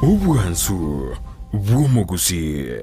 Obwansu bw'omogusii.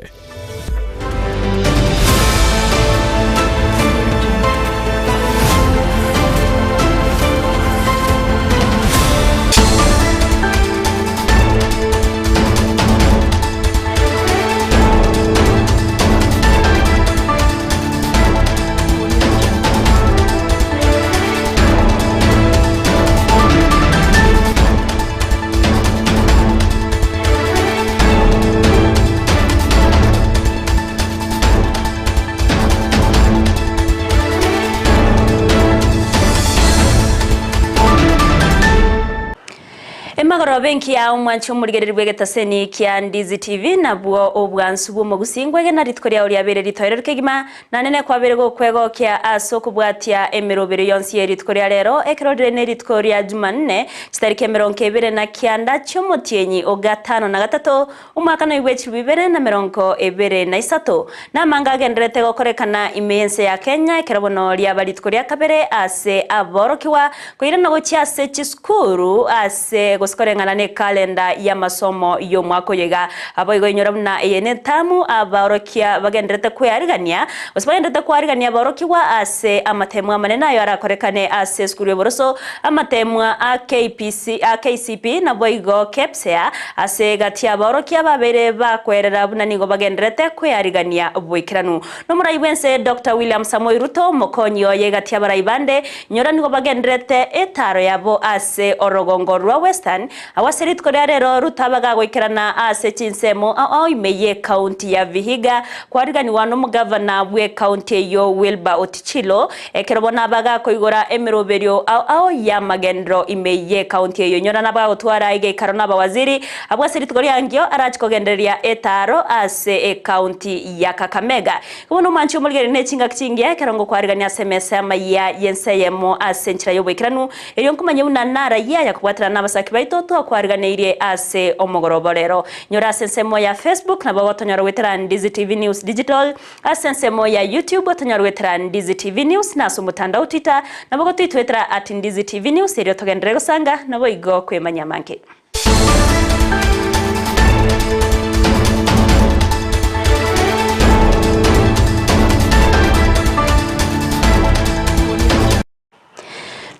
Emagoroba enkiya omwanchi omorigereri bw'egetaseni kia Ndizi TV nabwo obwansu bw'omogusii ngwegena rituko riao riabeire ritoereru kegima Naende nekwabere gokwegokia ase okobwatia emerobero yonsi ye rituko ria rero, ekero rire ne rituko ria Jumanne, chitariki emerongo ebere na kianda chi'omotienyi o gatano na gatato, omwaka noigwe chilifu ibere na merongo ebere na isato. Namange agendererete gokorekana ime y'ense ya Kenya ekero bono riaba rituko ria kabere ase aborokigwa koirana gochia ase chisukuru ase gose koreng'ana nekalenda y'amasomo y'omwaka oyo iga. Naboigo inyora buna eye netamu abaorokia bagendererete kwearigania, gose bagendererete koarigania aborokigwa ase amateemwa amanene ayo arakorekane ase esukuru y'oboroso, amateemwa a KPC, a KCP, naboigo KPSEA, ase egati y'abaorokia babeire bakwerera buna nigo bagendererete kwearigania boikeranu. Nomorai bw'ense Doctor William Samoei Ruto, omokonyi oye egati y'abarai bande, inyora nigo bagendererete etaaro yabo ase orogongo rwa Western, Agwo ase rituko ria rero Ruto abe gagoikerana ase chinsemo ao ime y'ekaunti ya Vihiga, kwariganigwa nomogavana bw'ekaunti eyio Wilbur Otichilo, ekero bono abe gakoigora emeroberio ao ao y'amagenderero ime y'ekaunti eyio. Inyora nabe gagotwara egeikaro nabawaziri abwo ase rituko riangio arache kogendereria etaaro ase ekaunti ya Kakamega. Bono omwanchi omorigereria ne chingaki chingiya ekero ngokwarigania ase emesa y'amayia y'ense eyemo ase enchera y'oboikeranu, Erio nkomanye buna narayia aya kobwaterana nabasaki baito twakwariganeirie ase omogoroba o rero. Nyora ase ensemo ya Facebook nabo gotonyora goetera Ndizi TV News Digital, ase ensemo ya YouTube otonyore goetera Ndizi TV News na ase omotandao Twitter nabo gotwitwetera at Ndizi TV News erio togenderere gosanga naboigo kwemanyia amange.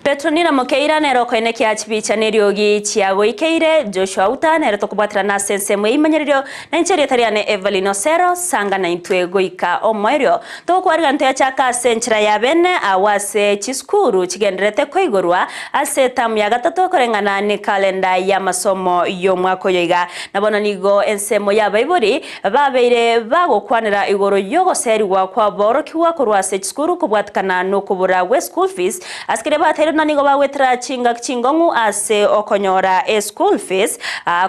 Petronila Mokeira nere okoenekia chibicha neriogi chiagoikeire, Joshua Outa nere tokobwaterana ase ensemo y'eimanyererio, na inche erieta riane Evelyn Osero, sanga naintwe goika omoerio. Togokwarigana toyachaka ase enchera ya bene agwo ase chisukuru chigendererete koigorwa ase etamu ya gatato koreng'ana ne kalenda y'amasomo y'omwaka oyo iga. Na bono nigo ensemo y'abaibori Babeire bagokwanera igoro y'ogoserigwa kw'aborokigwa korwa ase chisukuru kobwatikana nokobora gwe school fees, ase keria bateire buna nigo bagwetera chingaki chingong'u ase okonyora eschool fees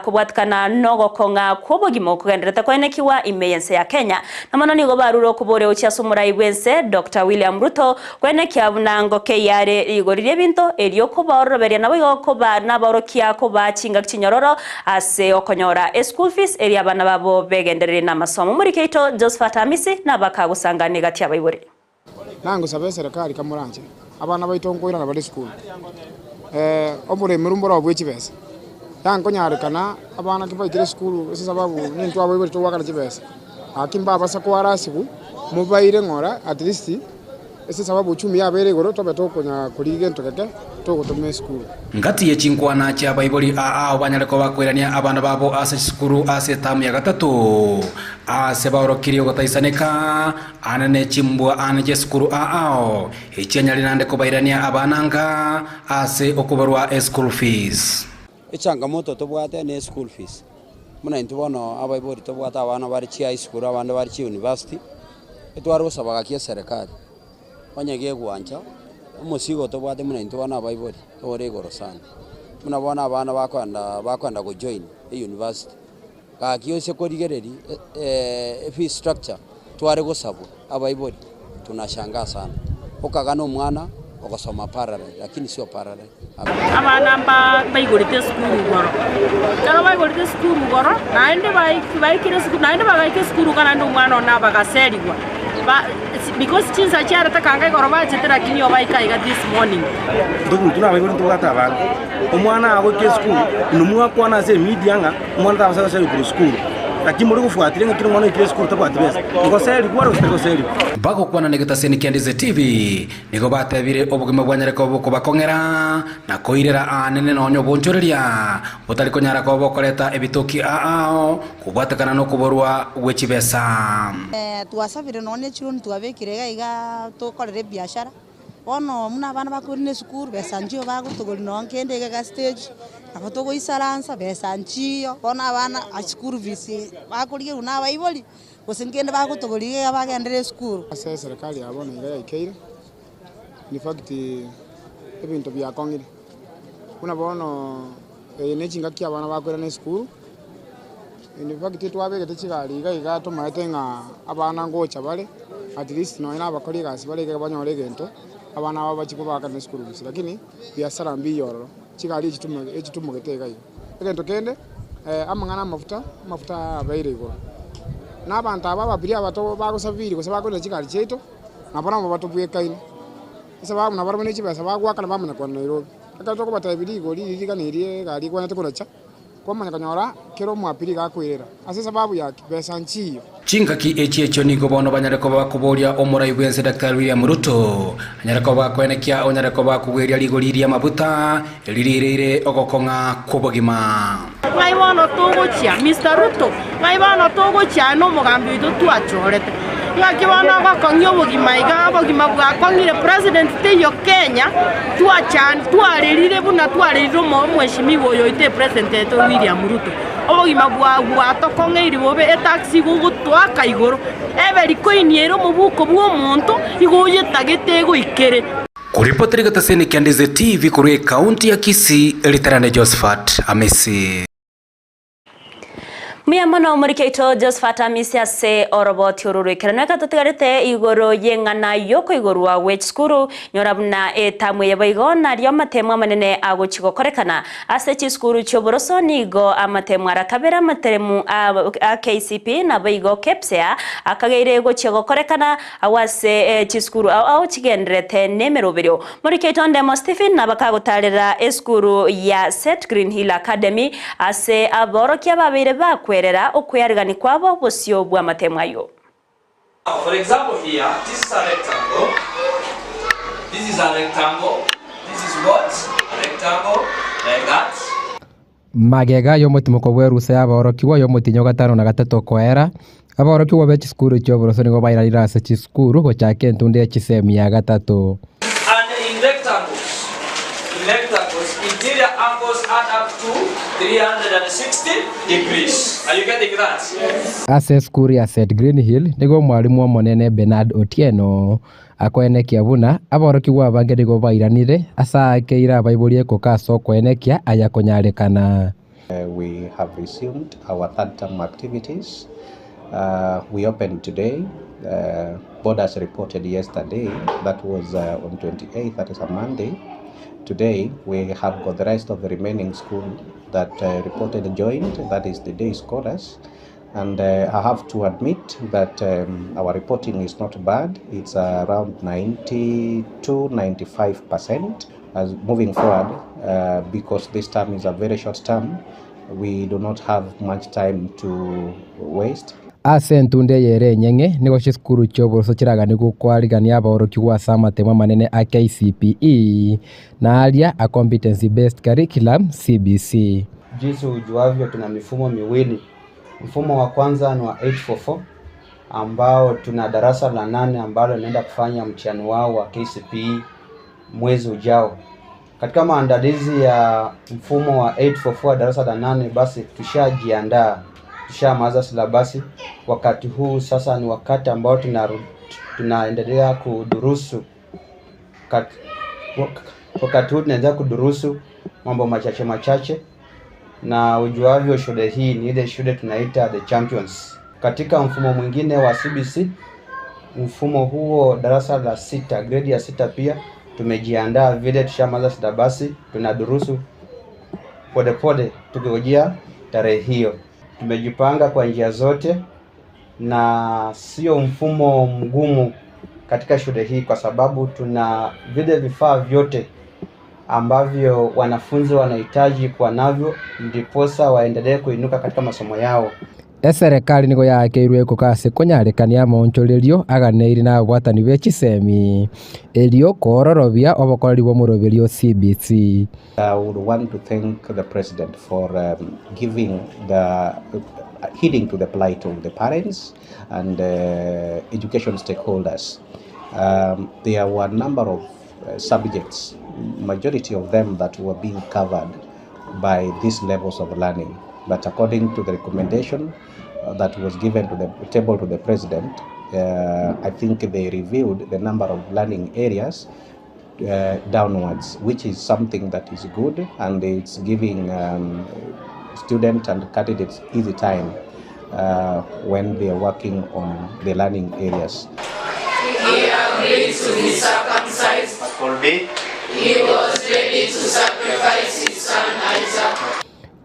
kobwatikana nogokong'a kw'obogima okogendererete koenekigwa ime y'ense ya Kenya. Na mono nigo barure okoboria gochia ase omorai bw'ense Doctor William Ruto Kwenekia buna ngokeyia are rigori ri'ebinto, erio kobaororoberia naboigo koba nabaorokia kobaa chingaki chinyororo ase okonyora eschool fees erio abana babo begendererie namasomo. Omoriki oito Josephat Amisi nabakagosangana egati y'abaibori. Nangosabe eserekari kamoranche abana baito nkoirana bare esukuru, oboremero mboro bwe chibesa, tankonyarekana abana kibaikire esukuru ase esababu nintwe abaibori togoakana chibesa, gaki mbabasa koarasiwu mobaire ng'ora at least. Ase esababu uchumi yabeire igoro, tobe tokonya korigia gento geke togotoma esukuru. Ngati ye chinkwana chi'abaibori aa banyare koba koirania abana babo ase chisukuru ase etamu ya gatato, aase baorokirie ogotaisaneka aane ne chimbwa aane chi'esukuru aao, echianyarire naende kobairania abana anga ase okobarwa eschool fees. Echangamoto tobwate ne eschool fees, buna intwe bono abaibori tobwate abana bare chi high school abande bare chi university, Etware gosaba gaki eserekari, onye gegwancha, omosigo tobwate buna intwe bono abaibori, ore igoro sana. Buna bono abana bakoenda bakoenda gojoin euniversity, gaki ase korigereria efee structure tware gosabwa abaibori, tunashangaa sana. Okagana omwana ogosoma parallel lakini sio parallel. Abana mbaigorete esukuru igoro. Ekero baigorete esukuru igoro, naende baikire esukuru, naende bagaika esukuru iga naende omwana one abagaserigwa. Because chinsa chiarete kanga igoro bachete lakini obaika iga this morning. Intwe intwe nabaibori ntobwate abana, omwana agoika esukuru, inwe mwakwana ase emedia ng'a omwana tabasa goserigwa korwa esukuru, lakini more gofuatiria ng'a kera omwana oikire esukuru tabwati besa, ngoserigwa are gose tari goserigwa? Bagokwana negetaseni kia Ndizi TV, nigo batebire obogima bwanyare koba bokobakong'era na koirera aanene nonya obonchoreria botari konyara koba bokoreta ebitoki aao kobwatekana nokoborwa gwe chibesa. Twasabire nonya ne chironi twabekire iga iga tokorere ebiashara, bono buna abana bakorire esukuru besa nchiyo bagotogoria nonya kende iga iga stage, nabo togoisaransa besa nchiyo, bono abana school fees bakorigerwa na abaibori, gose nkende bagotogoria iga iga bagenderere esukuru. Ase eserekari ya bono iga yaikeire, in fact ebinto biakong'ire, buna bono eye ne chingaki abana bakoirana esukuru, in fact twabegete chigari iga iga tomaete ng'a abana ngocha bare, at least nonye na abakori egasi bare iga banyore egento, abana aba bachie kobakana esukuru gose, lakini biasara mbiya ororo, chigari echi echitumogete iga iga. Egento kende, amang'ana amafuta, amafuta aya abeire igoro, na abanto aba ababiria aba bagosafiri gose bakorina chigari chiaito, nabo nabo batobwekaine, esababu nabarabwo ne chibesa bagoakana bamanya kogenda Nairobi. Ekero tokobatebia rigori riria rigana eria egari egwenerete konacha, kwamanya konyora kera omoapiri iga akoirera, ase esababu ya ki? Besa nchiyo. Chingaki echi echio nigo bono banyare koba bakoboria omorai bw'ense Daktari William Ruto anyare koba akoenekia onyare koba akogweria rigori ri'amabuta eri riireire ogokong'a kw'obogima. Ng'ai bono togochia, Mister Ruto? Ng'ai bono togochia aye nomogambi oito twachorete? Ng'aki bono ogokong'ia obogima iga, obogima bwakong'ire president teiyo Kenya, twachan twarerire buna twarerire omo omweshimiwa oyo oito epresident yaito William Ruto. Obogima bwa bwatokong'eirie bobe etax igo ogotoaka igoro, ebe rikoini ere omobuko bw'omonto, igo oyetagete egoikere. Koripotera egetaseni kia Ndizi TV korwa ekaunti ya Kisii, Ritarane Josephat Amisi. Mbuya mono omoriki oito Josephat Amisi ase oroboti oru rw'ekerano eka totigarete igoro y'eng'ana y'okoigorwa gwe chisukuru nyora buna etamu eye boigo nario amatemo amanene agochi gokorekana ase chisukuru chi'oboroso nigo amatemo ara kabere amateremu a KCPE naboigo KPSEA akageire gochia gokorekana Agwo ase chisukuru ao ao chigendererete nemeroberio. Morike oito Ndemo Stephen nabakagotaarera esukuru ya Set Green Hill Academy ase aborokia babeire bakwerera okwearigani kwabo bosio bw'amatemo ayio. Now for example here, this is a rectangle, this is a rectangle, this is what? A rectangle, like that. Magega y'omotimoko bw'erusa y'aborokigwa y'omotienyi o gatano na gatato koera, aborokigwa be chisukuru chi'oboroso nigo bairanire ase chisukuru gochaka entunda ye chisemi ya gatato. And in rectangles, in rectangles, interior angles add up to 360 degrees. Are you getting that? Ase esukuru ya St Greenhill nigo omwalimu omonene Bernard Otieno akoenekia buna aborokigwa abange nigo bairanire ase aakeire abaibori ekoka ase okoenekia aya konyarekana. We have resumed our third term activities. We opened today. Borders reported yesterday, that was on 28th, that is a Monday. Today we have got the rest of the remaining school that reported joined, that is the day scholars. And I have to admit that our reporting is not bad. It's around 92, 95% as moving forward, because this term is a very short term. We do not have much time to waste. Ase entunda eye ere enyeng'e, nigo chisukuru chi'oboroso chiraganie gokwarigania abaorokigwa ase amatemo amanene a KCPE na aria a Competency Based Curriculum, CBC. Jinsi ujuavyo tuna mifumo miwili. Mfumo wa kwanza ni wa 844 ambao tuna darasa la nane ambalo linaenda kufanya mtihani wao wa KCPE mwezi ujao. Katika maandalizi ya mfumo wa 844 darasa la nane, basi tushajiandaa, tushamaliza silabasi. Wakati huu sasa ni wakati ambao tunaendelea kudurusu kat, wakati huu tunaendelea kudurusu mambo machache machache, na ujuavyo shule hii ni ile shule tunaita the champions. Katika mfumo mwingine wa CBC, mfumo huo darasa la sita, gredi ya sita pia tumejiandaa vile, tushamaliza silabasi, tunadurusu polepole tukingojea tarehe hiyo. Tumejipanga kwa njia zote na sio mfumo mgumu katika shule hii kwa sababu tuna vile vifaa vyote ambavyo wanafunzi wanahitaji kuwa navyo ndiposa waendelee kuinuka katika masomo yao. Eserekari nigo yakeirwe ekoka ase konyarekania amaonchorerio aganeiri na ababwatani be chisemi erio koororobia obokoreri bwa omoroberi o CBC. I would want to thank the president for um, giving the uh, heeding to the plight of the parents and uh, education stakeholders. Um, there were a number of uh, subjects, majority of them that were being covered by these levels of learning. But according to the recommendation uh, that was given to the table to the president, uh, I think they reviewed the number of learning areas uh, downwards, which is something that is good and it's giving um, students and candidates easy time uh, when they are working on the learning areas. He agreed to be circumcised. He was ready to sacrifice his son Isaac.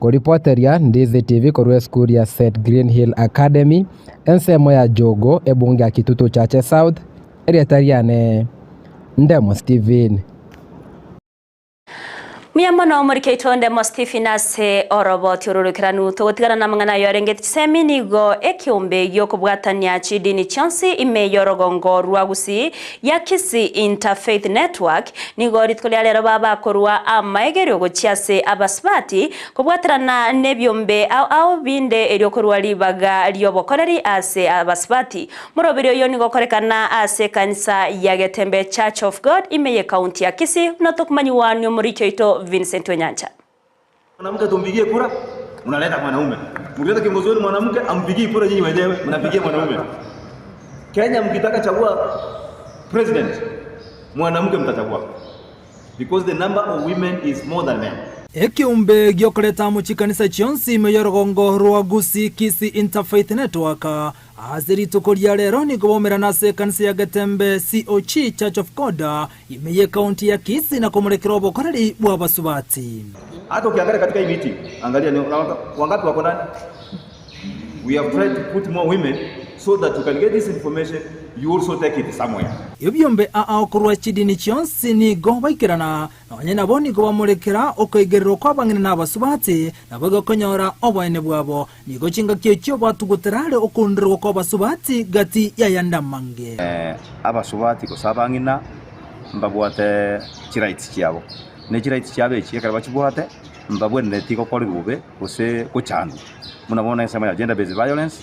Koripoteria Ndizi TV korwa esukuru ya St Green Hill Academy ensemo ya Jogo ebunge ya Kitutu Chache South erieta riane Ndemo Steven. Mbuya mono omorike oito Ndemo Stephen ase oroboti ororokeranu togotigana na amang'ana ayo arengeti chisemi nigo ekeombe giokobwatania chidini chionsi ime yorogongo rwa Gusii ya Kisii Interfaith Network nigo rituko ria rero babakorwa amaegerio gochia ase abasubati kobwaterana nebiombe ao ao binde erio korwa ribaga riobokoreri ase abasubati. Moroberi oyo nigo okorekana ase ekanisa ya Getembe Church of God ime ye county ya Kisii buna tokomanyiwa niomoriki oito Vincent Onyancha. Mwanamke tumpigie kura, mnaleta mwanaume. Mkileta kiongozi wenu mwanamke, ampigii kura nyinyi wenyewe, mnapigia mwanaume. Kenya mkitaka chagua president, mwanamke mtachagua. Because the number of women is more than men. Ekiombe giokoreta amo chikanisa chionsi ime y'orogongo rwa Gusii Kisii Interfaith Network ase rituko ria rero nigo baumerana ase ekanisa ya Getembe COG Church of God ime y'ecounty ya Kisii na komorekera obokoreri bw'abasubati. Hata ukiangalia katika hii meeting, angalia ni wangapi wako ndani. We have tried to put more women so that you can get this information, you also take it somewhere. Ebiombe ao korwa chidini chionsi nigo baikerana, nonye nabo nigo bamorekera okoigererwa kw'abang'ina na abasubati, nabo gokonyora oboene bwabo. Nigo chingaki echio batugutera are okoundererwa kw'abasubati gati y'ayande amange. Abasubati gose abang'ina mbabwate chirights chiabo, ne chirights chiabo echi ekero bachibwate mbabwenereti gokorerwa bobe gose gochandwa. Buna bono ensemo ya gender based violence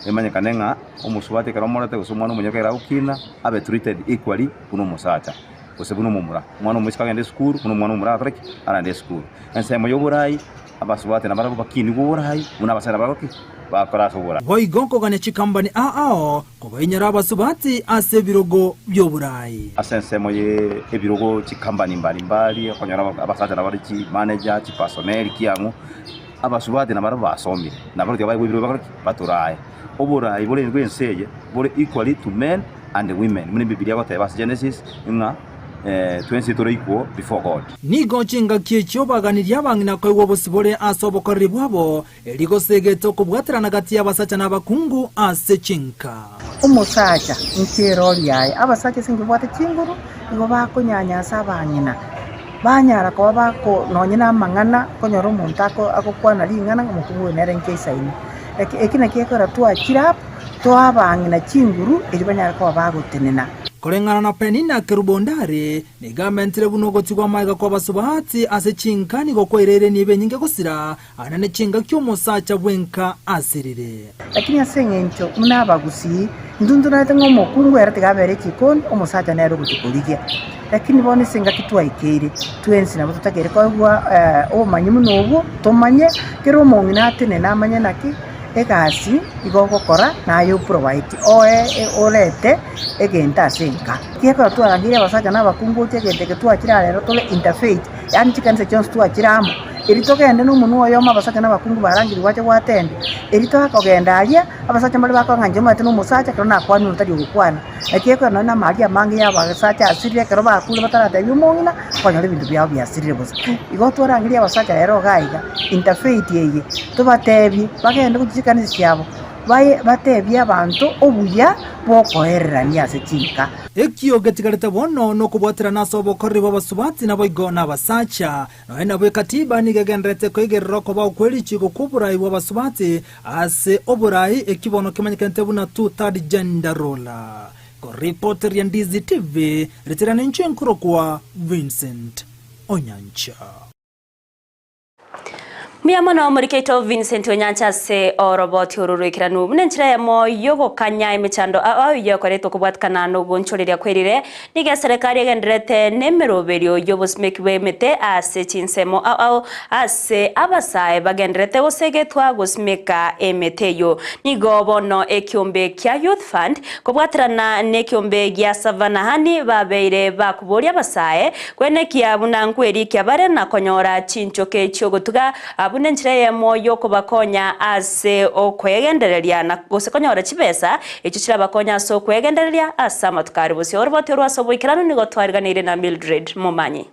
emanyekane ng'a omosubati ekero omorete gose omwana omonyoka ekero agokina abe treated equally buna omosacha gose buna omomura. Omwana omoiseke agende esukuru buna omwana omomura agakora ki? Aragende esukuru. Ensemo ya oborai abasubati nabarabwo bakinigwe oborai buna abasae nabo ki? Bakora ase oborai. Boigo nkogania chikambani ao kobainyora abasubati ase ebirogo bi'oborai. Ase ensemo ye ebirogo chikambani mbari mbari okonyora abasacha nabare chi manager, chi personnel kiang'u, abasubati nabarabwo basomire, nabarabwo tiga baegwe ebirogo bakore ki? Batorae. Oborai bore bw'ense eye bore equally to men and women, buna Ebibilia egoteba ase Genesis ng'a twensi tore equal before God. Nigo chingaki echio baganirie abang'ina koigwa obosibore ase obokoreri bwabo, Erio gosegete okobwaterana gati y'abasacha na abakungu ase chinka. Omosacha inche erori yaye. Abasacha ase nkebwate chinguru, igo bakonyanyasa abang'ina, banyara koba bako nonye na amang'ana, okonyora omonto ako agokwana ring'ana ng'a omokungu oyo nere inche aisaine. Eki eki nakio gekogera twachire abwo, toa abang'ina chinguru erio banyare koba bagotenena. Koreng'ana na Penina Kerubondari, nigo amentire buna ogotigwa amaiga kw'abasubati ase chinka nigo kwaireire enibo enyinge gosira, Aria nechingaki omosacha bw'enka asirire. Lakini ase eng'encho buna abagusii, intwe ntonaete ng'a omokungu ere tiga abere echikoni, omosacha nere ogochia korigia. Lakini bono ase engaki twaikeire, twensi nabo totakeire koegwa obomanyi buna obwo, tomanye, kera omong'ina atenene amanye naki egasi igo ogokora naye oprovide oe orete egento ase enka. Gekogera twarangeire abasacha na abakungu gocha egento eke twachire aa rero tore interfaith, yaani chikanisa chionsi twachire amo. Erio togende nomonwa oyomo abasacha na abakungu barangire gwacha gwatende. Erio togakogenda aria, abasacha mbare bakoa ng'a inche omanyete nomosacha, ekero nakwanire otari ogokwana. Naki ekero nonya namaaria amange y'abasacha asirire ekero bakure bataratebia omong'ina, okonyora ebinto biabo biasirire bosa. Igo twarangerie abasacha rero iga iga, interfaith eye, tobatebie, bagende gochia chikanisa chiabo. Baye batebie abanto obuya bw'okoererania ase chinka. Ekio getigarete bono nokobwaterana ase obokoreri bw'abasubati naboigo nabasacha. Nonya nabo ekatiba nigo egendererete koigerera okobao kwe richiiko kw'oborai bw'abasubati ase oborai eki bono kemanyekanete buna two third gender rule. Koripoteria Ndizi TV, ritirana inche nkorokwa Vincent Onyancha. Mbuya mono omorikeito Vincent Onyancha ase oroboti oro roikeranu buna enchera eyemo y'ogokanya emechando ao eyio ekoretwe kobwatikana nogonchoreria kwerire. Nigo eserekari egendererete nemeroberio y'obosimeki bw'emete ase chinsemo ao ao ase abasae bagendererete gosegetwa gosimeka emete eyio. Nigo bono ekiombe kia Youth Fund kobwaterana nekiombe gia Savannah Honey babeire bakoboria abasae Kwenekia buna nkwerikia bare na konyora chinchoke chi'ogotuga buna enchera eyemo y'okobakonya ase okwegendereria na gose konyora chibesa echio chirabakonye ase okwegendereria ase amatuko are bosio. Oroboti orwo ase oboikeranu nigo twariganeire na Mildred Momanyi.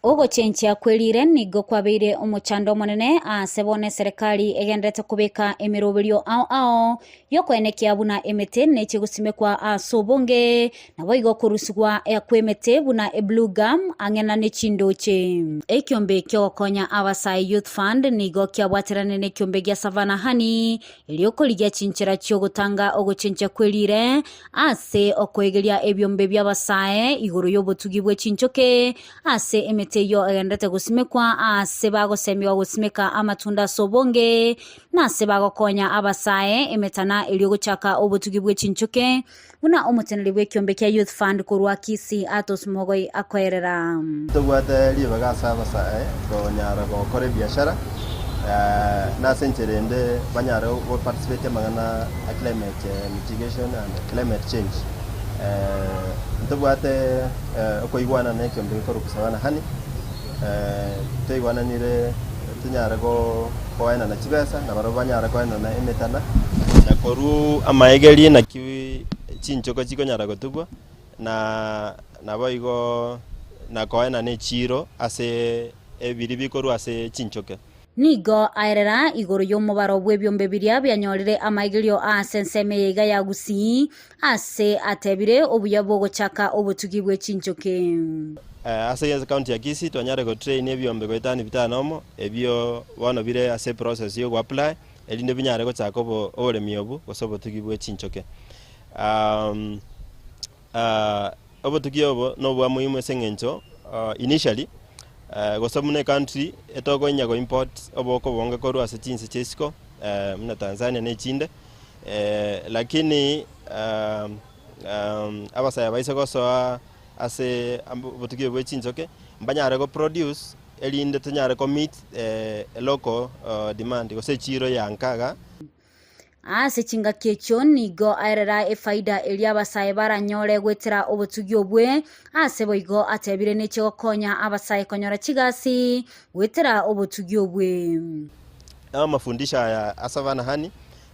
Ogochenchia kwe riire nigo kwabeire omochando omonene aase bono eserekari egendererete kobeka emeroberio ao ao y'okoenekia buna emete neche gosimekwa ase obonge, naboigo korusigwa kw'emete buna eblue gum ang'e na nechindoche. Ekiombe ki'ogokonya abasae Youth Fund nigo kiabwaterane nekiombe gia Savannah Honey erio korigia chinchera chi'ogotanga ogochenchia kw'erire ase okoegeria ebiombe bi'abasae igoro y'obotugi bwe chinchoke ase emete eyio egenderete gosimekwa aase bagosemigwa gosimeka amatunda ase obonge Nase bagokonya abasae emetana erio gochaka obotugi bwe chinchoke, buna omoteneri bw'ekiombe kia Youth Fund korwa Kisii Athos Mogoi akoerera. Tobwate ribaga ase abasae konyara gokora ebiashara, na ase enchera ende banyare go participate amang'ana a climate mitigation and climate change. Ntobwate okoigwana na ekiombe gekorokwa Savannah Honey, twaigwananire tonyare koenana chibesa, na barabwo banyare koenana emetana. Na korwa amaegerio naki chinchoka chikonyara gotugwa, na naboigo na koenana echiiro ase ebiri bikorwa ase chinchoke. Nigo aerera igoro y'omobaro bw'ebiombe biria bianyorire amaegerio aase ensemo eye iga ya Gusii, ase atebire obuya bw'ogochaka obotugi bwe chinchoki. Ase ekaunti ya Kisii twanyare go train ebiombe goetania bitano omo, ebio bono bire ase eprocess ya ogo apply erinde binyare gochaka oboremi obo gose obotugi bwe chinchoke. Obotugi obo nobwa muhimu ase eng'encho initially gose buna ecountry etokonya go import oboko obonge korwa ase chinse chia isiko buna Tanzania na echinde, lakini abasae baise gosoa ase obotugi obo bwe chinchoke mbanyare go produce erinde tonyare ko meet local demand gose echiro ya nka igaa. Ase chingaki echio nigo aerera efaida eria abasae baranyore goetera obotugi obwe, ase boigo atebire neche gokonya abasae konyora chigasi goetera obotugi obwe. Amafundisho aya a Savannah Honey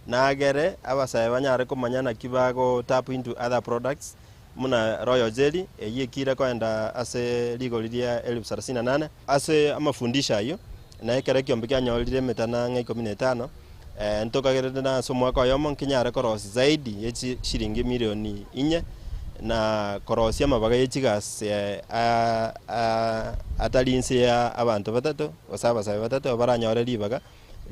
nagere abasae banyare komanya naki bago tap into other products buna Royal Jelly eyio ekire koenda ase rigori ria elfu sarasini na nane. Ase amafundisho ayio, na ekero ekiombe kianyorire emetana ng'a ikomi na etano, ntokagerete na ase omwaka oyomo nkinyare korosia zaidi ye chishilingi emilioni inye, na korosia amabaga ye chigasi atari inse ya abanto batato, gose abasae batato baranyore ribaga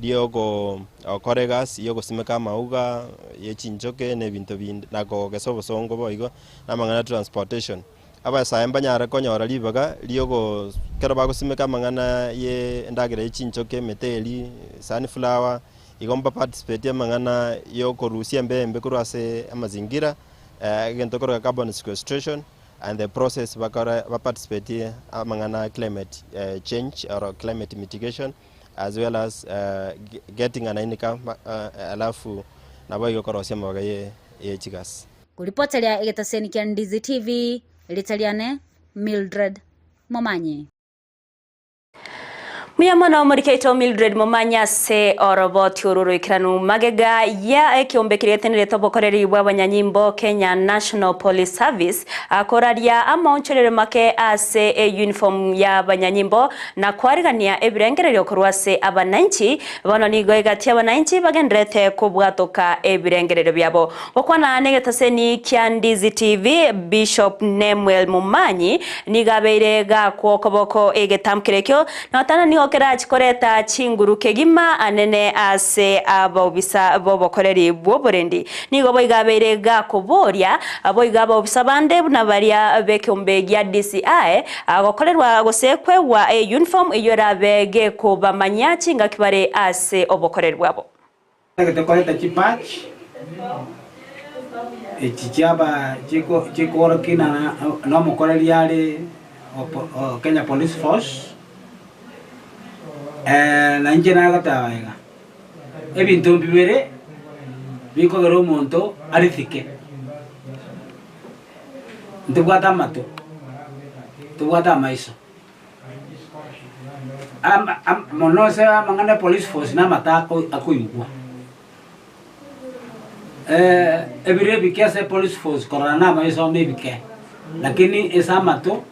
ri'ogokora egasi y'ogosimeka amauga ye chinchoke na ebinto binde, na kogesa obosongo boigo, na amang'ana ya transportation. Abasae mbanyare konyora ribaga ri'ogo ekero bagosimeka amang'ana ye endagera ye chinchoke, emete eria, sunflower, igo mba participate amang'ana y'okorusia embeo embe korwa ase amazingira, egento korwa carbon sequestration and the process bakore ba participate amang'ana a climate change or climate mitigation as well as getting an income alafu naboigo korosia amabaga ye chigasi. Koripoteria egetaseni kia Ndizi TV, erieta riane Mildred Momanyi. Mbuya mono omorikeito Mildred Momanyi ase oroboti oru oroikeranu magega ya ekeombe keria getenerete obokoreri bw'abanyanyimbo Kenya National Police Service akoraria amaonchorero make ase euniform y'abanyanyimbo na kwarigania ebirengererio korwa ase abananchi. Bono nigo egati y'abananchi bagendererete kobwatoka ebirengererio biabo. Gokwana negetaseni kia Ndizi TV, Bishop Nemuel Momanyi nigo abeire gakwa okoboko egetamkero ekio, na otana nigo kerachi koreta chinguru kegima anene ase abaobisa b'obokoreri bw'oborendi. Nigo boigo abeire gakoboria boigo abaobisa bande buna baria b'ekeombe gia DCI gokorerwa gose kwegwa euniform eyio erabe gekobamanyia chingaki bare ase obokoreri bwabo. Tagete koreta chipatch echi chiaba chikoorokia ng'a nomokoreri are o Kenya Police Force, na inche nagoteba iga, ebinto mbibere bikogera omonto arisike, ntobwate amato, tobwate amaiso. Mono ase amang'ana ya police force na amato akoigwa. Ebiro ebike ase police force korora na amaiso na ebike, lakini ase amato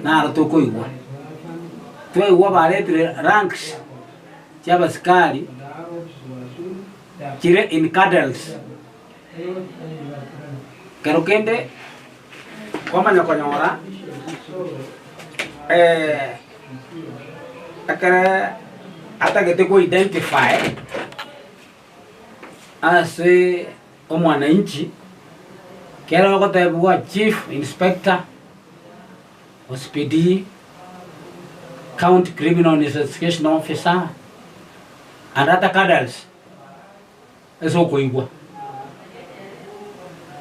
naro tokoigwa. Twaigwa baretire ranks chia abasikari chire in cadres. Kero kende Kwamanya konyora ekere atagete ko identify ase omwananchi, kere ogotebiwa chief inspector, OCPD, county criminal investigation officer and other cadres ase okoigwa.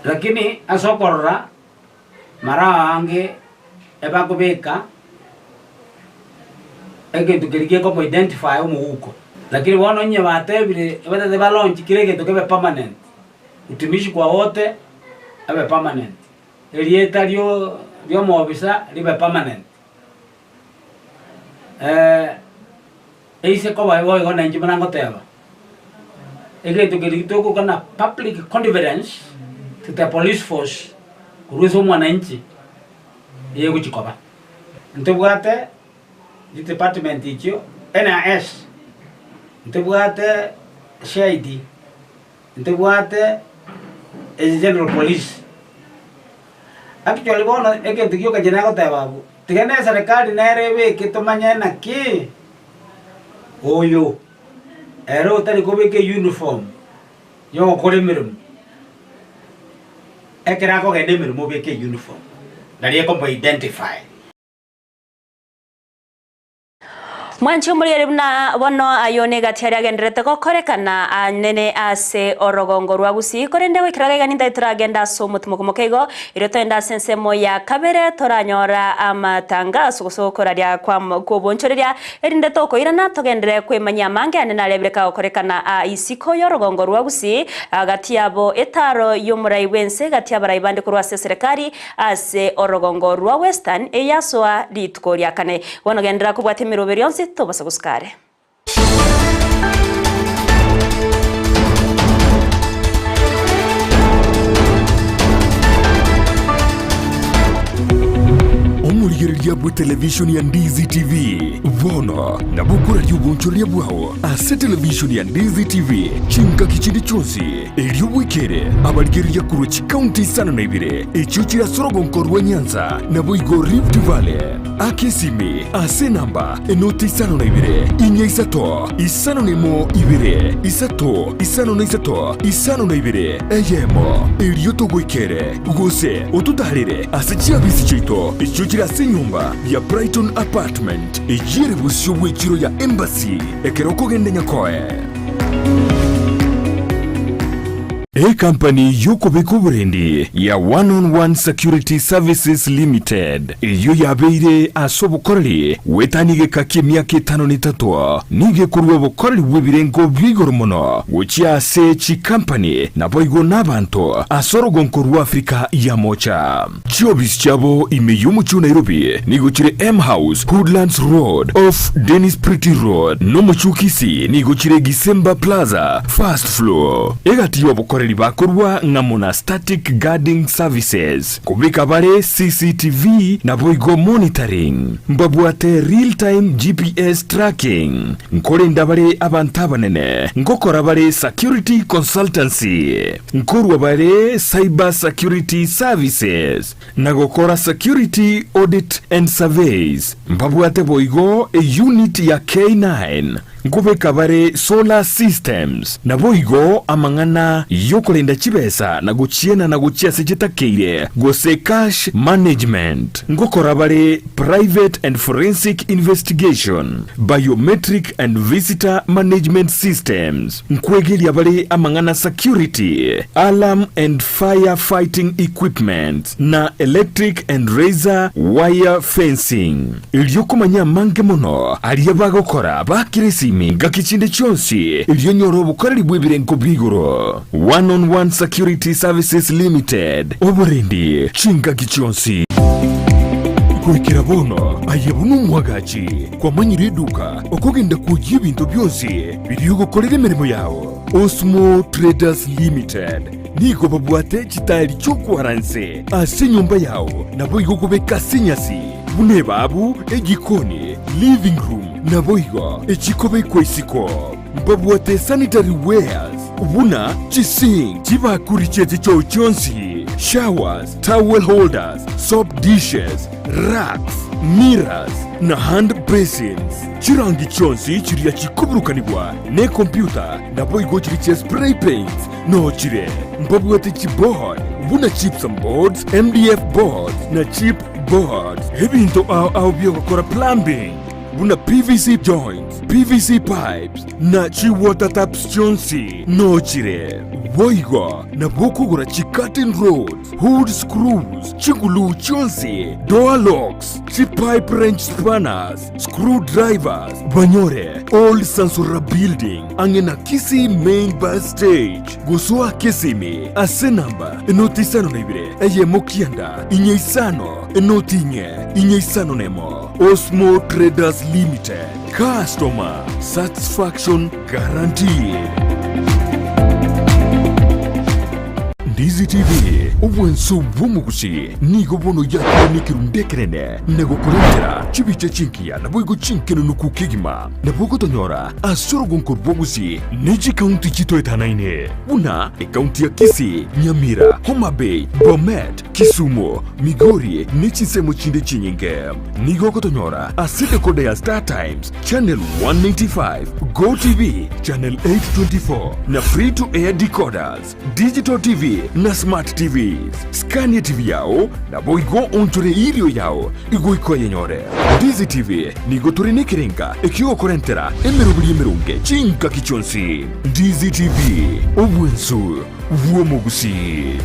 Lakini ase okorora mara aange ebakobeka egento keria gekomo identify omoguko. Lakini bono onye batebire ebatete ba launch kera egento kebe permanent, utumishi kwa wote abe permanent, erieta rio riomobisa ribe permanent. Eise koba boigo nainche buna ngoteba, egento keria togokana public confidence to the police force korwa ase omwananchi egochi koba. Ntobwate chidepartment echio NIS, ntobwate CID, ntobwate general police. Actually bono egento gioka inche nagoteba abwo, tiga na eserekari nere ebeke tomanye naki oyo ere otari kobeka euniform ya ogokora emeremo, ekero akogenda emeremo obeke euniform, nari ekomo identify. Mwanche omorigereria buna bono ayio negati aria agendererete gokorekana anene ase orogongo rwa Gusii, korende goikera gaiga nintari toragende ase omotimoko moke igo, erio togende ase ensemo ya kabere toranyora amatangaso gose okoraria kw'obonchoreria, erinde tokoirana togenderere kwemanyia amange anene aria abire kagokorekana aa isiko y'orogongo rwa Gusii, gati yabo etaaro y'omorai bw'ense gati y'abarai bande korwa ase eserekari Ase orogongo rwa Western eyasoa rituko ria kane. Bono genderera kobwata emeroberi yonsi tobasa gosuka are. Omorigereria bw'etelevishoni ya Ndizi TV bono nabo okoraria obonchoreria bwao ase televishoni ya Ndizi TV chingaki chinde chionsi. Erio bwekere abarigereria korwa chikaunti isano na ibere echio chire ase orogonko rwa Nyanza, naboigo Rift Valley. Aka esimi ase enamba enoti isano na ibere, inya isato, isano na emo ibere, isato, isano na isato, isano na ibere, eyemo. Erio togoikere, gose ototaarere ase chiabisi chiaito echio chire ase enyomba ya Brighton Apartment, eyio ere bosio bw'echiro ya Embassy ekero okogenda Nyakoe. Ekampani y'okobeka oborendi ya One on One Security Services Limited, eyio yabeire ase obokoreri goetania egeka ki'emiaka etano na etato, nigo ekorua obokoreri bw'ebirengo bia igoro mono gochia ase chikampani naboigo nabanto ase orogonko rwa Afrika ya Mocha. Chiofisi chiabo ime y'omochie o Nairobi nigo chire M House, Hoodlands Road, off Dennis Pretty Road, na omochie o Kisii nigo chire Gisemba Plaza, First Floor. Egati y'obokoreri bakorua ng'amo na Static Guarding Services, kobeka bare CCTV naboigo monitoring. Mbabwate real time GPS tracking. Nkorenda bare abanto abanene, ngokora bare security consultancy. Nkorua bare Cyber Security Services na gokora Security Audit and Surveys. Mbabwate boigo eunit ya K9. Nkobeka bare Solar Systems. Naboigo amang'ana yokorenda chibesa na gochienana gochia ase chitakeire gose Cash Management. Ngokora bare Private and Forensic Investigation, Biometric and Visitor Management Systems. Nkwegeria bare amang'ana security, alarm and fire fighting equipment, na electric and razor wire fencing. Erio komanya amange mono aria bagokora bakire esimi ngaki chinde chionsi erio onyore obokoreri bw'ebirengo bia igoro. One on One Security Services Limited, oborendi chingaki chionsi. Goikera bono aye buna omwagachi kwamanyire eduka okogenda kwoyia ebinto bionsi Biria ogokorera emeremo yao. Osmo Traders Limited nigo babwate chitaeri chi'okwara inse ase enyomba yao, naboigo okobeka ase enyasi, buna ebabu, ejikoni, living room, naboigo echikobekwa isiko. Mbabwate sanitary wares buna chisink, chibakuri chi'echichoo chionsi, showers, towel holders, soap dishes, racks, mirrors, na hand basins. Chirangi chionsi chiria chikoburukanigwa nekompyuta naboigo chiria chia spray paints noo chire. Mbabwate chiboard buna gypsum boards, MDF boards na chip boards. Ebinto ao ao biogokora plumbing buna PVC joints, PVC pipes na chi water taps chionsi noo chire. Boigo nabo okogora chi curtain rods, Hood screws, chiguluu chionsi, door locks, chipipe wrench spanners, screw drivers, banyore Old Sansora Building ang'e na Kisii Main Bus Stage. Gosoa Kisimi ase enamba enoti isano na ibere eyemo kianda inye isano enoti inye inye isano na emo. Osmo Traders Limited, customer satisfaction guaranteed. Ndizi TV, obwanso bw'omogusi, nigo bono yakire nekerundu ekenene na gokorentera chibicha chingiya naboigo chinkenenuku kegima. Nabo ogotonyora ase orogonko rw'obogusi ne chikaunti chitoetanaine buna ekaunti ya Kisii, Nyamira, Homa Bay, Bomet, Kisumu, Migori ne chinsemo chinde chinyinge. Nigo ogotonyora ase decoder ya Star Times, Channel 195, Go TV, Channel 824 na Free to Air decoders. Digital TV na Smart TVs. Skania TV yao naboigo onchore irio yao igoika oyenyore. Ndizi TV nigo tore nekerenga ekiogokorentera emeroberi emeronge chingaki chionsi. Ndizi TV, obwensu bw'omogusii.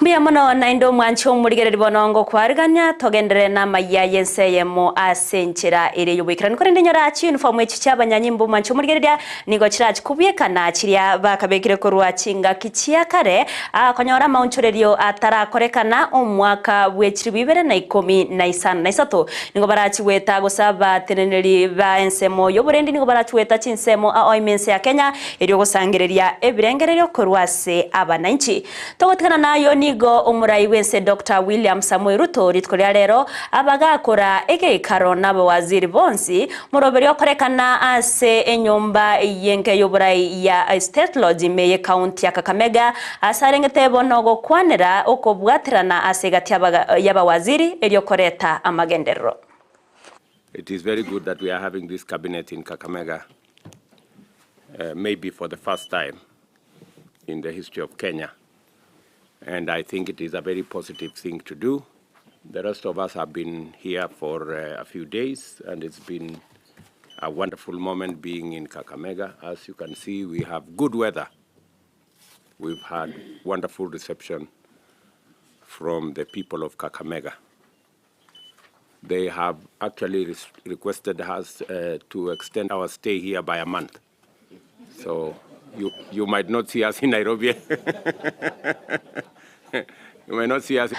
Mbuya mono naende omwanche omorigereri bono ngokwarigania togenderere namayia y'ense eyemo ase enchera ere y'oboikeranu korende nyora chiyunifomu echi chi'abanyanyimbo omwanche omorigereria nigo chirachi kobuekana chiria bakabekire korwa chingaki chia kare akonyora amaonchorerio atarakorekana omwaka bwe chilifu ibere na ikomi na isano na isato nigo barachi goeta gose abateneneri ba ensemo y'oborendi nigo barachi goeta chinsemo ao ime ense ya Kenya Erio gosangereria ebirengererio korwa ase abananchi. Togotigana nayo nigo omorai bw'ense Doctor William Samoei Ruto rituko ria rero abagakora egeikaro n'abawaziri bonsi moroberio okorekana ase enyomba y'enke y'oborai ya State Lodge ime y'ecounty ya Kakamega ase arengete bono gokwanera okobwaterana ase egati y'abawaziri erio koreta amagenderero. It is very good that we are having this cabinet in Kakamega uh, maybe for the first time in the history of Kenya. And I think it is a very positive thing to do. The rest of us have been here for uh, a few days, and it's been a wonderful moment being in Kakamega. As you can see, we have good weather. We've had wonderful reception from the people of Kakamega. They have actually res- requested us uh, to extend our stay here by a month. So you, you might not see us in Nairobi. you might not see us.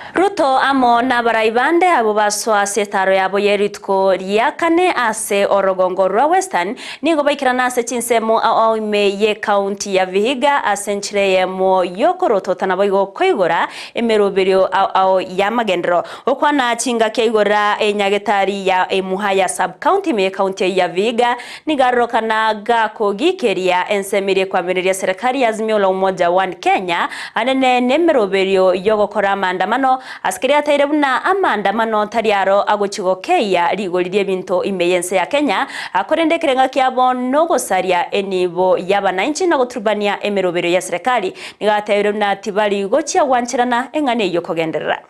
Ruto amo n'abarai bande abo basoa ase etaro yabo ye rituko ria kane ase orogongo rwa Western nigo baikirana ase chinsemo ao ime ye county ya Vihiga ase enchera eyemo yokorototana boigo koigora emeroberio ao ao ya magenderero okwana chingaki aigora enyagetari ya Emuhaya sub county ime ye county ya Vihiga nigo arorokana gakogikeria ensemo eria ekwamireria serikali ya Azimio la Umoja One Kenya anene nemeroberio yogokora amaandamano ase keria ataire buna amaandamano tari aro agochi gokeyia rigori ri'ebinto ime y'ense ya Kenya, korende ekerenga kiabo nogosaria enibo y'abanainchi na goturubania emeroberio ya serikali. Nigo atebirie buna tibari gochia gwancherana eng'ana eyio kogenderera.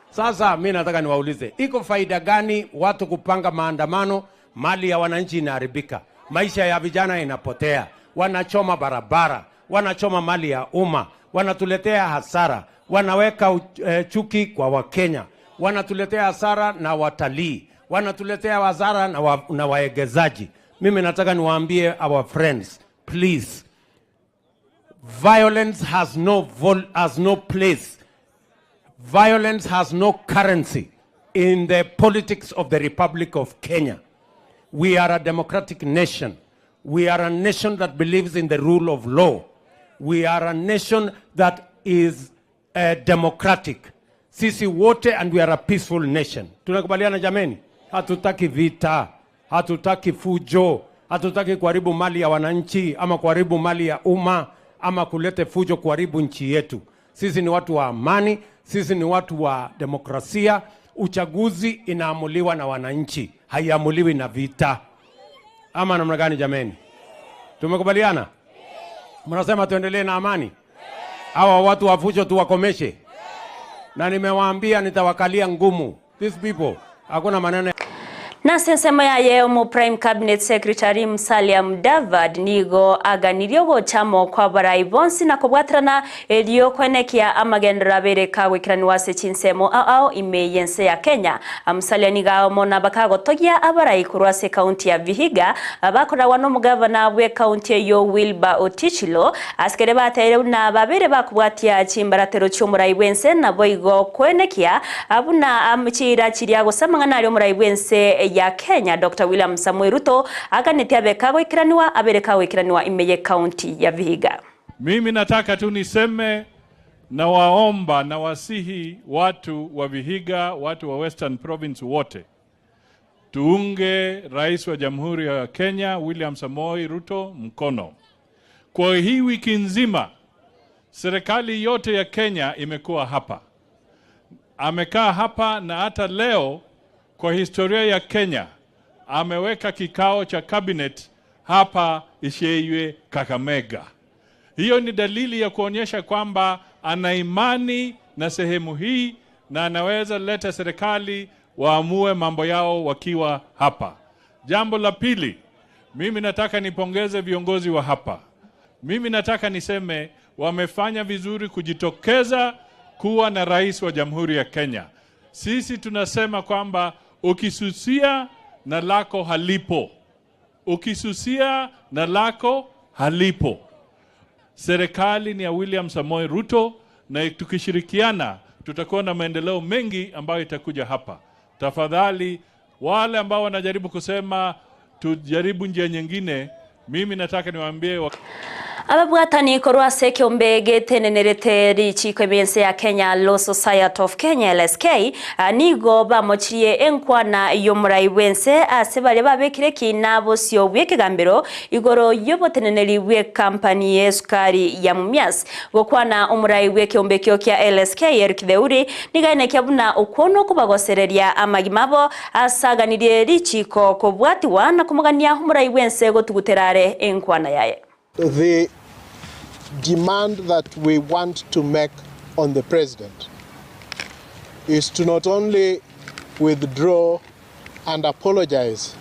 Sasa mi nataka niwaulize, iko faida gani watu kupanga maandamano, mali ya wananchi inaharibika, maisha ya vijana inapotea, wanachoma barabara, wanachoma mali ya umma, wanatuletea hasara, wanaweka eh, chuki kwa Wakenya, wanatuletea hasara na watalii, wanatuletea hasara na, wa, na waegezaji. Mimi nataka niwaambie our friends, please, violence has no, vol has no place Violence has no currency in the politics of the Republic of Kenya. We are a democratic nation. We are a nation that believes in the rule of law. We are a nation that is uh, democratic. Sisi wote and we are a peaceful nation. Tunakubaliana jameni? Hatutaki vita, hatutaki fujo, hatutaki kuharibu mali ya wananchi ama kuharibu mali ya umma ama kulete fujo kuharibu nchi yetu. Sisi ni watu wa amani, sisi ni watu wa demokrasia. Uchaguzi inaamuliwa na wananchi, haiamuliwi na vita. Ama namna gani jameni? Tumekubaliana? Mnasema tuendelee na amani? Hawa watu wa fujo tuwakomeshe? Na nimewaambia nitawakalia ngumu. These people, hakuna maneno Nase ensemo yaye omo Prime Cabinet Secretary Musalia Mudavadi nigo aganirie ogochamo kwa abarai bonsi na kobwaterana erio koenekia amagenderero abere kagwekeraniwa ase chinsemo ao ao ime y'ense ya Kenya. Musalia nigo amo na bakagotogia abarai korwa ase ekaunti ya Vihiga bakoragwa na omogavana bwe ekaunti eyio Wilbur Otichilo ase kere bateire buna babere bakobwatia chimbaratero chi'omorai bw'ense naboigo koenekia buna chiira chiria gose amang'ana aria omorai bw'ense ya Kenya Dr. William Samoei Ruto aganetie abe kagoikeraniwa abere kagoikeraniwa ime ye county ya Vihiga. Mimi nataka tu niseme na waomba na wasihi watu wa Vihiga, watu wa Western Province wote tuunge Rais wa Jamhuri ya Kenya William Samoei Ruto mkono. Kwa hii wiki nzima serikali yote ya Kenya imekuwa hapa, amekaa hapa na hata leo kwa historia ya Kenya ameweka kikao cha cabinet hapa Ishieywe, Kakamega. Hiyo ni dalili ya kuonyesha kwamba ana imani na sehemu hii na anaweza leta serikali waamue mambo yao wakiwa hapa. Jambo la pili, mimi nataka nipongeze viongozi wa hapa. Mimi nataka niseme wamefanya vizuri kujitokeza kuwa na rais wa Jamhuri ya Kenya. Sisi tunasema kwamba ukisusia na lako halipo, ukisusia na lako halipo. Serikali ni ya William Samoei Ruto, na tukishirikiana tutakuwa na maendeleo mengi ambayo itakuja hapa. Tafadhali wale ambao wanajaribu kusema tujaribu njia nyingine, mimi nataka niwaambie wa Ababwatani korwa ase ekeombe getenenerete richiko ime ense ya Kenya Law Society of Kenya LSK nigo bamochirie enkwana y'omorai bw'ense ase baria babekire ekina bosio bw'ekegambero igoro y'oboteneneri bw'ekampani y'esukari ya Mumias. Gokwana omorai bw'ekeombe ekio kia LSK Eric Theuri nigo aenekia buna okwo nokobagosereria amagima abo asaganirie richiko kobwatiwa na komogania omorai bw'ense gotugutera are enkwana yaye. The demand that we want to make on the president is to not only withdraw and apologize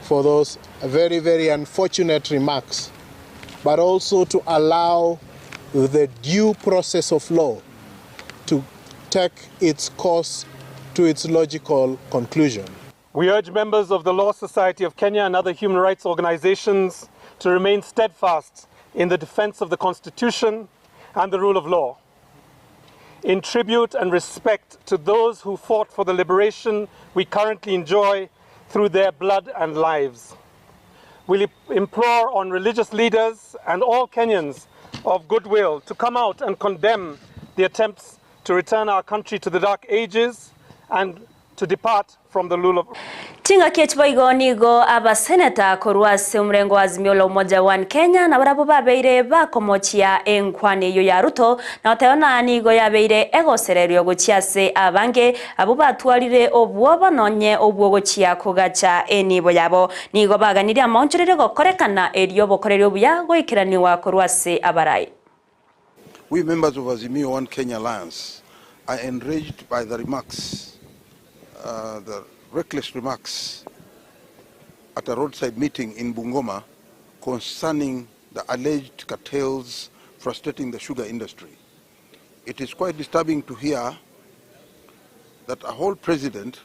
for those very, very unfortunate remarks, but also to allow the due process of law to take its course to its logical conclusion. We urge members of the Law Society of Kenya and other human rights organizations to remain steadfast in the defense of the Constitution and the rule of law. In tribute and respect to those who fought for the liberation we currently enjoy through their blood and lives. We implore on religious leaders and all Kenyans of goodwill to come out and condemn the attempts to return our country to the dark ages and to depart from the rule of Chingaki echi boigo nigo abaseneta korwa ase omorengo wa Azimio la Umoja One Kenya nabarabwo babeire bakomochia enkwana eyio ya Ruto na goteba ng'a nigo yabeire egosererio gochia ase abange abwo batwarire obwoba nonye obwo gochia kogacha enibo yabo. Nigo baganirie amaonchorerio gokorekana erio obokoreri obuya goikeraniwa korwa ase abarai. We members of Azimio One Kenya Alliance are enraged by the remarks, uh, the reckless remarks at a roadside meeting in Bungoma concerning the alleged cartels frustrating the sugar industry. It is quite disturbing to hear that a whole president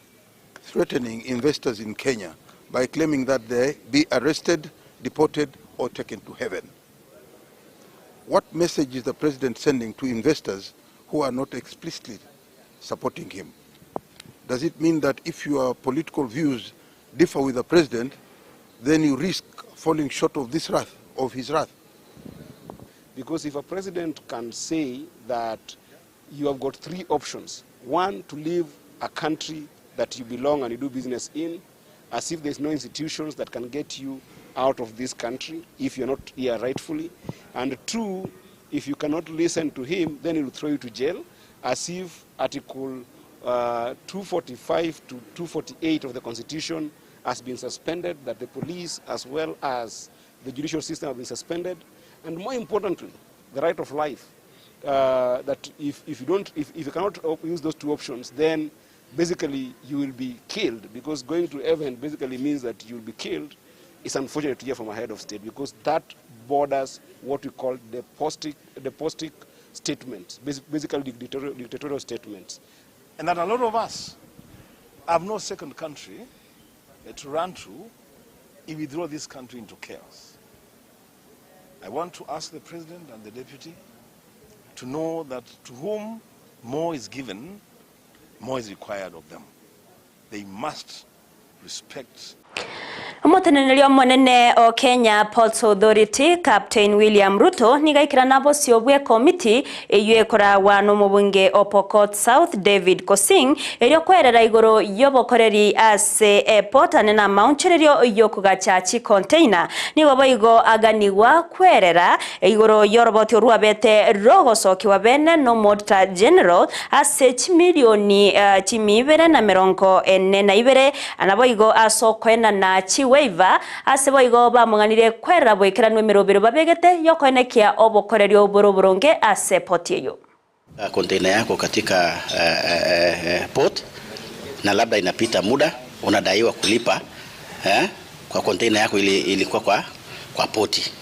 threatening investors in Kenya by claiming that they be arrested, deported, or taken to heaven. What message is the president sending to investors who are not explicitly supporting him? Does it mean that if your political views differ with the president, then you risk falling short of this wrath, of his wrath? Because if a president can say that you have got three options one, to leave a country that you belong and you do business in, as if there's no institutions that can get you out of this country if you're not here rightfully. And two, if you cannot listen to him, then he will throw you to jail, as if Article 245 to 248 of the Constitution has been suspended, that the police as well as the judicial system have been suspended, and more importantly, the right of life. Uh, that if, if you don't, if, if you cannot use those two options, then basically you will be killed because going to heaven basically means that you will be killed. It's unfortunate to hear from a head of state because that borders what we call the despotic, despotic statements, basically dictatorial, dictatorial statements. And that a lot of us have no second country to run to if we throw this country into chaos. I want to ask the president and the deputy to know that to whom more is given, more is required of them. They must respect Omoteneneri omonene o Kenya Ports Authority Captain William Ruto nigaikirana bosio bwe komiti eywo ekoragwa n'omobunge o Pokot South David Pkosing erio kwerera igoro y'obokoreri ase airport ane na amaonchorerio yokogacha chicontainer nigo boigo aganigwa kwerera igoro y'oroboti orwabete rogosokiwa bene n'Auditor General ase chimilioni uh, chimibere na mirongo ene na ibere anaboigo ase okoenana chiwaiver ase boigo bamong'anire kwerera bwekeranu emerobero babegete yokoenekia obokoreri oboro ase poti eyo Container yako katika uh, uh, port na labda inapita muda unadaiwa kulipa eh, kwa container yako ili, ilikuwa kwa, kwa poti,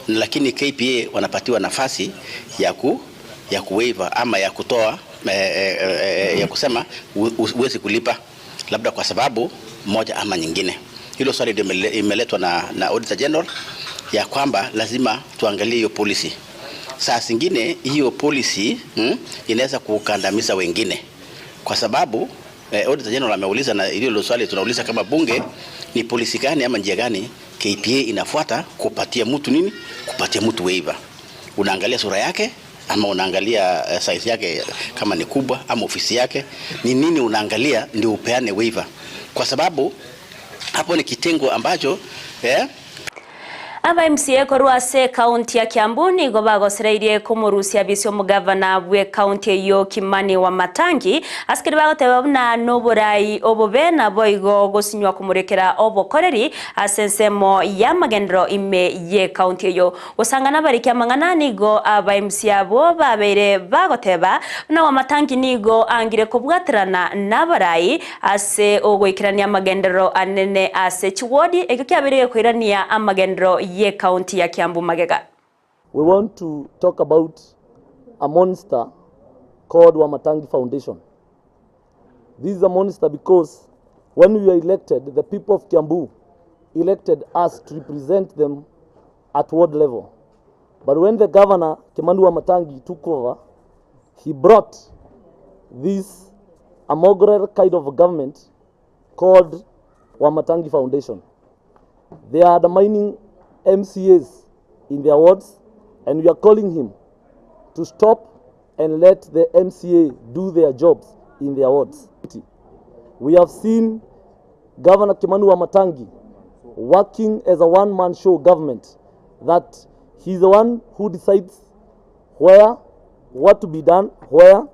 lakini KPA wanapatiwa nafasi ya ku ya kuwaiver ama ya kutoa eh, eh, eh, ya kusema huwezi kulipa labda kwa sababu moja ama nyingine. Hilo swali ndio imeletwa na, na Auditor General ya kwamba lazima tuangalie hiyo policy. Saa zingine hiyo policy hmm, inaweza kukandamiza wengine kwa sababu eh, Auditor General ameuliza, na hilo swali tunauliza kama bunge, ni policy gani ama njia gani KPA inafuata kupatia mtu nini, kupatia mtu waiver. Unaangalia sura yake ama unaangalia uh, size yake kama ni kubwa ama ofisi yake ni nini unaangalia ndio upeane waiver, kwa sababu hapo ni kitengo ambacho eh, Aba MCA korwa ase ekaunti ya Kiambu nigo bagosereirie komorusia bisi omogavana bw'ekaunti eyio Kimani Wamatangi ase keria bagoteba buna noborai obobe naboigo gosinywa komorekera obokoreri ase ensemo y'amagenderero ime y'ekaunti eyio. Gosangana abariki amang'ana nigo aba MCA abwo babeire bagoteba buna Wamatangi nigo angire kobwaterana nabarai Ase ogoikerania amagenderero anene ase chiwodi, ekio kiabeire gekoirania amagenderero y'ecounty ya Kiambu magega. We want to talk about a monster called Wamatangi Foundation. This is a monster because when we were elected, the people of Kiambu elected us to represent them at ward level. But when the governor, Kimani Wamatangi, took over, he brought this a mongrel kind of government called Wamatangi Foundation. They are undermining MCAs in their wards, and we are calling him to stop and let the MCA do their jobs in their wards. We have seen Governor Kimani Wamatangi working as a one-man show government, that he's the one who decides where, what to be done, where,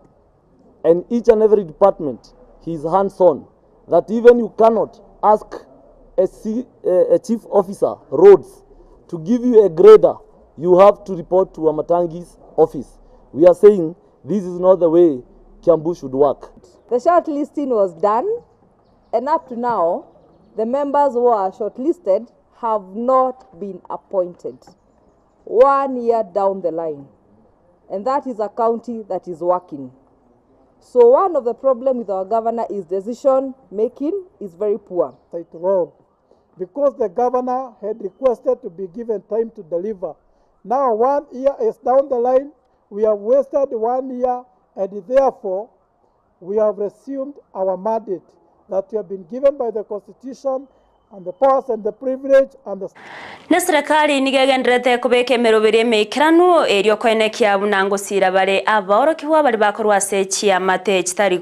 and each and every department he's hands-on, that even you cannot ask a, C, a chief officer, roads, to give you a grader, you have to report to Wamatangi's office. We are saying this is not the way Kiambu should work. The shortlisting was done, and up to now, the members who are shortlisted have not been appointed. 1 year down the line. And that is a county that is working. So one of the problems with our governor is decision making is very poor. It's wrong. Because the governor had requested to be given time to deliver. Now 1 year is down the line. We have wasted 1 year, and therefore we have resumed our mandate that we have been given by the Constitution and the powers and the privilege and the... Na serikali nigegenderete kubeka emeroberi emeikeranu erio koenekia buna ngosira bare abaorokigwa bari bakorwa ase chiamate chitari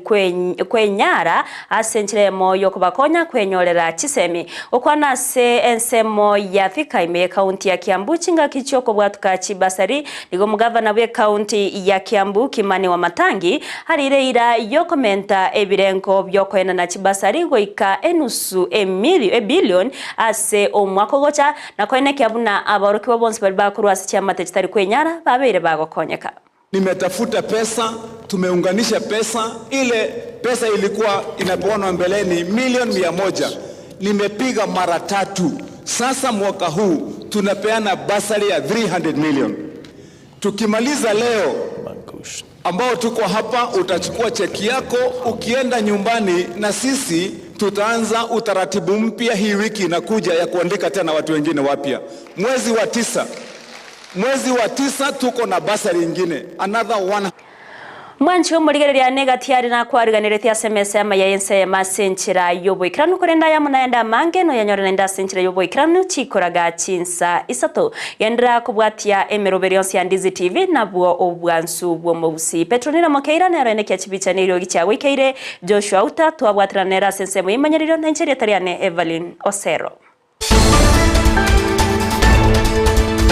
kwenyara ase enchera emo yokobakonya kwenyorera chisemi. Okwana ase ensemo ya Thika ime ekaunti ya Kiambu chingaki chiokobwatuka chibasari nigo omogavana bw'ekaunti ya Kiambu Kimani Wamatangi arire ira yokomenta ebirengo byokoenana chibasari goika enusu ebilion ase omwaka ogocha na koenekia buna abaorokiwa bonsi bari bakorwa ase chiamate chitari kwenyara babeire bagokonyeka. Nimetafuta pesa, tumeunganisha pesa, ile pesa ilikuwa inapeanwa mbeleni milioni mia moja. Nimepiga mara tatu. Sasa mwaka huu tunapeana basari ya 300 million. Tukimaliza leo ambao tuko hapa, utachukua cheki yako ukienda nyumbani, na sisi tutaanza utaratibu mpya hii wiki inakuja ya kuandika tena watu wengine wapya. Mwezi wa tisa. Mwezi wa tisa tuko na basari ingine, another one. Mwanchi omorigereria negatiari na kwariganiretie ase emesa ya maya ense ya masenchera y'oboikeranu korenda ya munaenda mange no yanyore naenda asenchera y'oboikeranu chikoraga chinsa isato gendera kobwatia emeroberi yonsi ya Ndizi TV nabwo obwansu bw'omobusi Petronila Mokeira nero enekia chibicha n'eriogi chiago ikeire Joshua Uta twabwatera nera ase ensemo y'emanyerero na encheri etari ane Evelyn Osero.